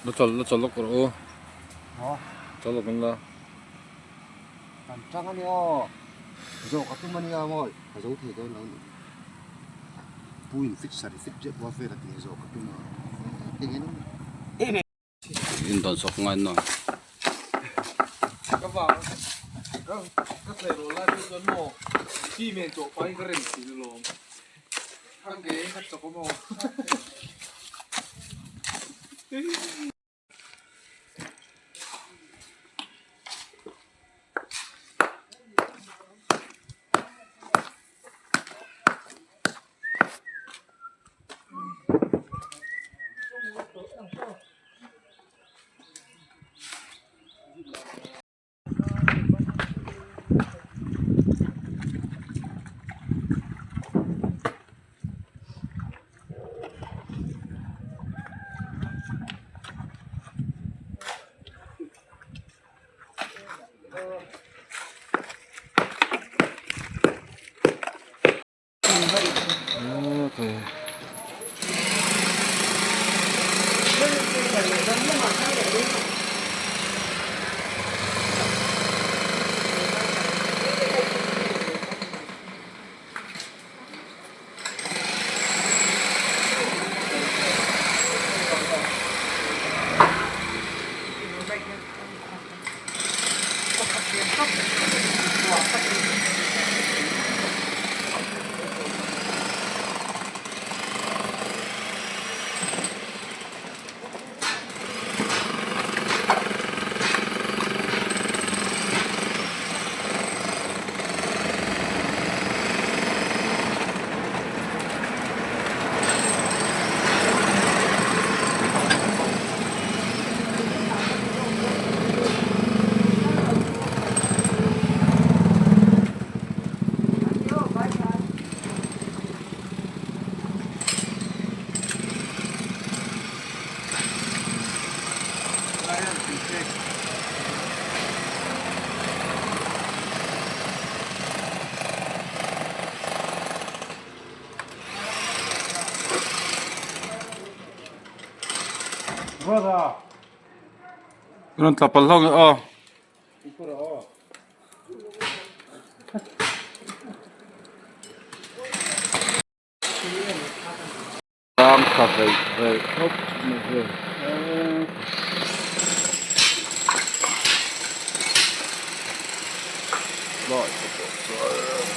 La chawl la chawl lawk rawh u. Chawl lawk in la. Kan tang ania aw. Zawh ka tum ania mawi. Ka zo thei dawn lo ni. Pu in fit sari fit zet bual vel a ti zawh ka tum a. Eng eng. In dawn sawk ngai no. Ka vang ka ka tleirawl lai pawh chuan maw chi men chawh pahin ka rem thin alawm. Ka ke ka chawk a maw. Rawn tla palh hlauh aw. Tlang tha veih veih khawp mai hei. Lai te pawh chuan.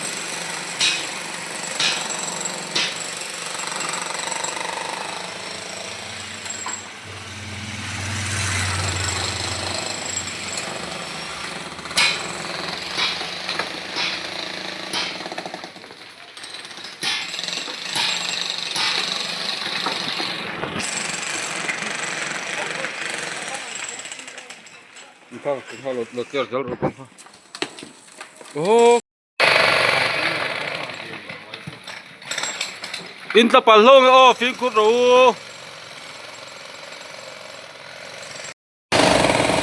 In tla palh hlawm e aw fimkhur rawh u.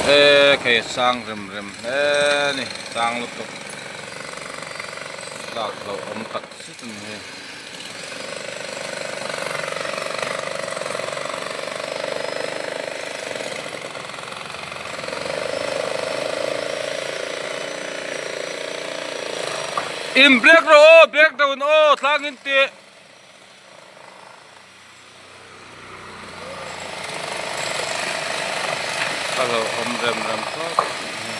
E khei sang rem rem hle a ni sang lutuk tlak loh awm tak zet a ni hei. In break rawh aw break down aw tlang in tih. A lo awm rem rem khawp mai.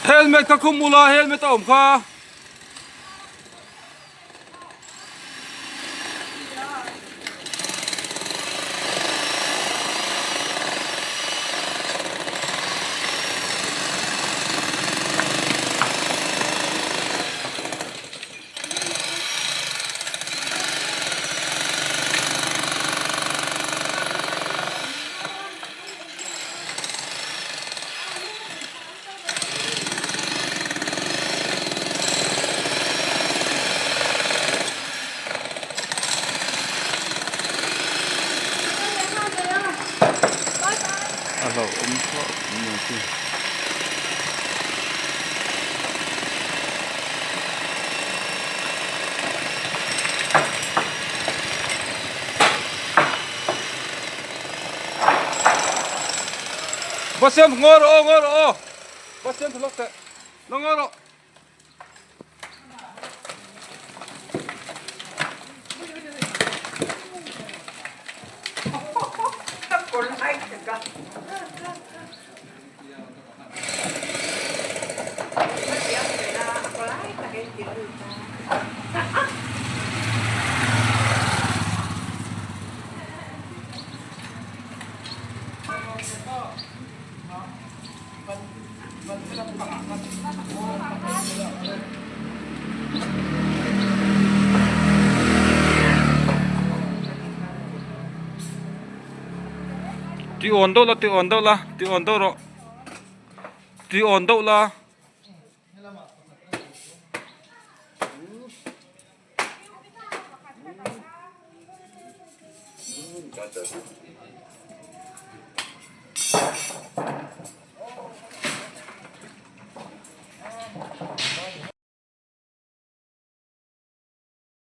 Helmet kha khum ula helmet a awm kha. Va siam ngaw rawh aw ngaw rawh aw va siam tha lawk teh lo ngaw rawh. Ti awn deuh la ti awn deuh la ti awn deuh rawh ti awn deuh la.